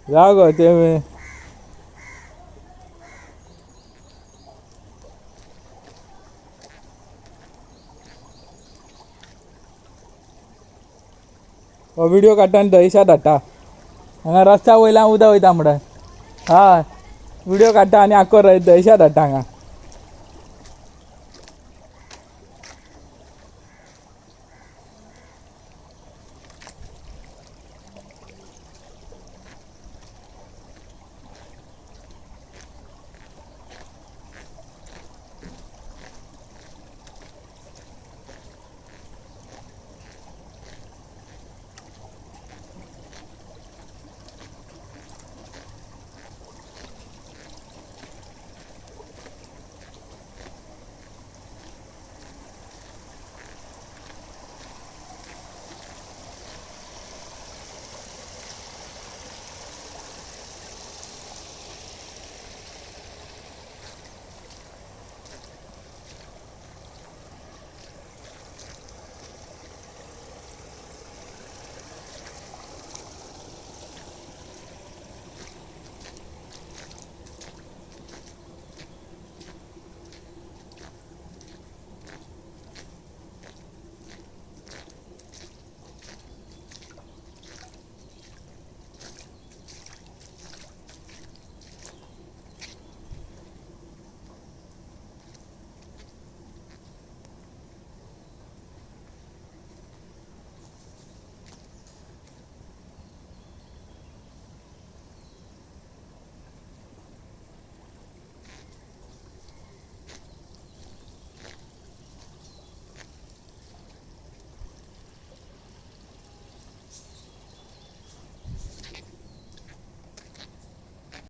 जा गो ते. हो व्हिडिओ काडटा आनी दहीशा धाडटा. हांगा रस्त्या वयल्यान उदक वयता म्हणटा. हय, व्हिडिओ काडटा आनी आख्खो दहीशा धाडटा हांगा.